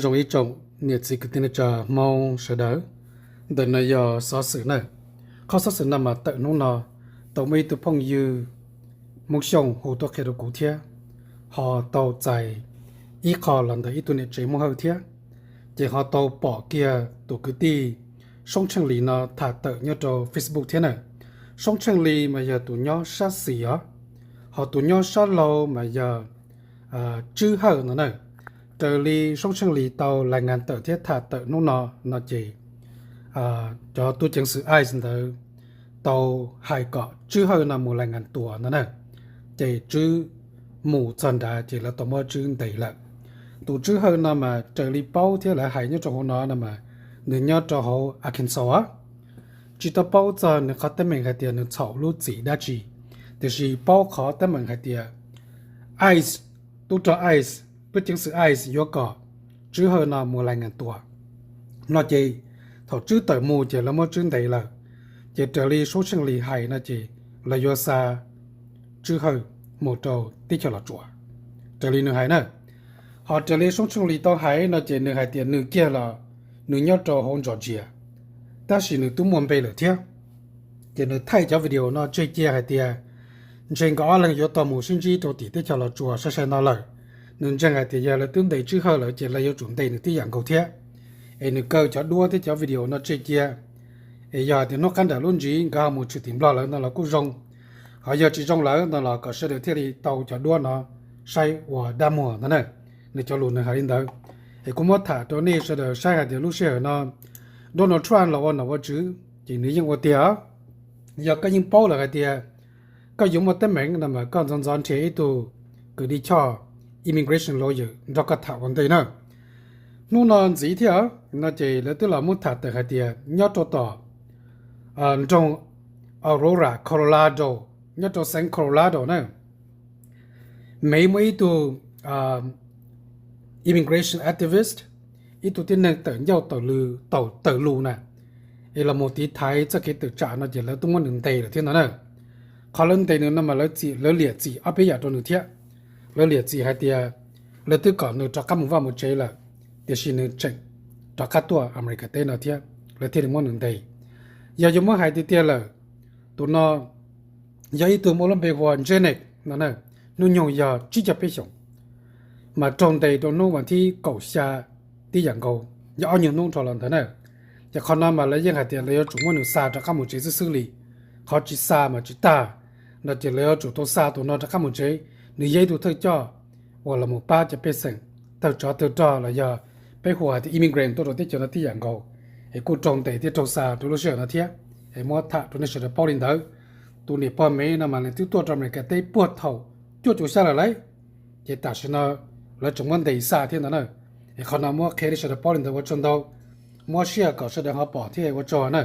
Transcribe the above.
Zoo ib tsoom niam txiv kwv tij neej tsa Hmoob sawv daws, ntawm no yog xov xwm na. Qhov xov xwm no mas tawm hnub no tau muaj ib tug phooj ywg Hmoob Xyooj hu tuaj qhia rau kuv thiab, ho tau txais ib qho los ntawm ib tug niam tsev Hmoob Hawj thiab, ces ho tau pom kiag tus kwv tij Soob Tsheej Lis no tham tawm nyob rau Facebook thiab na. Soob Tsheej Lis mas yog tus nyob sab xis os, ho tus nyob sab laug mas yog Tswb Hawj no na. Raws li Soob Tsheej Lis tau lais ngas tawm thiab tham tawm hnub no, no ces cov tub ceev xwm ICE ntawd tau hais kom Tswb Hawj no mus lais ngas tuas no na, ces Tswb mus txog nrad ces lawv tau muab Tswb ntes lawm. Tus Tswb Hawj no mas raws li paub thiab lawv hais nyob rau hauv no no mas nws nyob rau hauv Arkansas, tsis tau paub txog nws qhov teeb meem hais tias nws txhaum lub txim dab tsi, tiam sis paub qhov teeb meem hais tias ICE, tub rog ICE, tub ceev xwm ICE yuav kom Tswb Hawj no mus lais ngas tuas. No ces thaum Tswb tawm mus ces lawv muab Tswb ntes lawm, ces raws li Soob Tsheej Lis hais no ces lawv yuav xa Tswb Hawj mus rau teb chaws Los Tsuas, raws li nws hais na. Ho raws li Soob Tsheej Lis tau hais no ces nws hais tias nws kiag los nws nyob rau hauv Georgia, tab sis nws twb muaj npe lawm thiab. Ces nws thaij cov video no tseg cia hais tias ntshe nkawd ob leeg yuav tau mus sib ntsib rau tim teb chaws Los Tsuas sai sai no lawm. Nws ntseeg hais tias yog lawv twb ntes Tswb Hawj lawm ces lawv yuav tsum ntes nws tib yam nkaus thiab. Es nws kaw cov duab thiab cov video no tseg cia, es yog hais tias hnub qab nram lub ntsis nkawd ho mus tshwm tim Nplog lawm no los kuj zoo, ho yog tsis zoo lawm no los kom sawv daws thiaj li tau cov duab no saib ua dab muag no na. Nws cov lus nws hais li ntawd. Es kuv muab tham rau nej sawv daws saib hais tias lub sij hawm no Donald Trump los ua nom ua tswv ces nws yeej ua tiag. Yog koj yeej paub lawm hais tias koj yuav muaj teeb meem no mas koj ntxov ntxov nrhiav ib tug kws li choj immigration lawyer nrog koj tham ua ntej na. Hnub no ntxiv thiab no ces lawv twb los muab tham tawm hais tias nyob rau tom nroog Aurora, Colorado, nyob rau xeev Colorado na, Mev muaj ib tug immigration activist, ib tug tib neeg tawm ncauj tawm lus na, es los mus tiv thaiv txoj kev tawm tsam no ces lawv twb muab nws ntes lawm thiab no na. Qhov lawv ntes nws no mas lawv liam txim ob peb yam rau nws thiab. Lawv liam txim hais tias lawv twb kom nws rov qab mus vaj mus tsev lawm, tiam sis nws tseem rov qab tuaj Amelikas teb no thiab, lawv thiaj li muab nws ntes. Yog yuav muab hais tiag tiag lawm, tus no yog ib tug muaj lub npe hu ua Janet no, hnub nyoog yog tsib caug peb xyoos, mas raug ntes rau hnub vas thib kaum xya tib yam nkaus, yog ob nyuag hnub dhau los ntawd na. Ces qhov no mas lawv yeej hais tias lawv yuav tsum muab nws xa rov qab mus tsev xwb xwb li. Qhov tsis xa mas tsis tag, no ces lawv yuav tsum tau xa tus no rov qab mus tsev. Nws yog ib tug thawj coj uas los mus pab cov pej xeem, tawg tsov tawg rog los yog peb hu hais tias immigrant tuaj rau teb chaws no tib yam nkaus, es kuj raug ntes thiab raug xa rau lub sij hawm no thiab. Es muab tham rau nej sawv daws paub li ntawd. Tus niam pog Mev no mas nws twb tuaj rau Amelikas teb puag thaum cuaj caum xya lawm lauj, ces tam sim no lawv tseem muab ntes xa thiab ntawd na. Es qhov no muab qhia rau sawv daws paub li ntawd ua tsaug ntau, muab sij hawm kom sawv daws ho pom thiab ua tsaug na.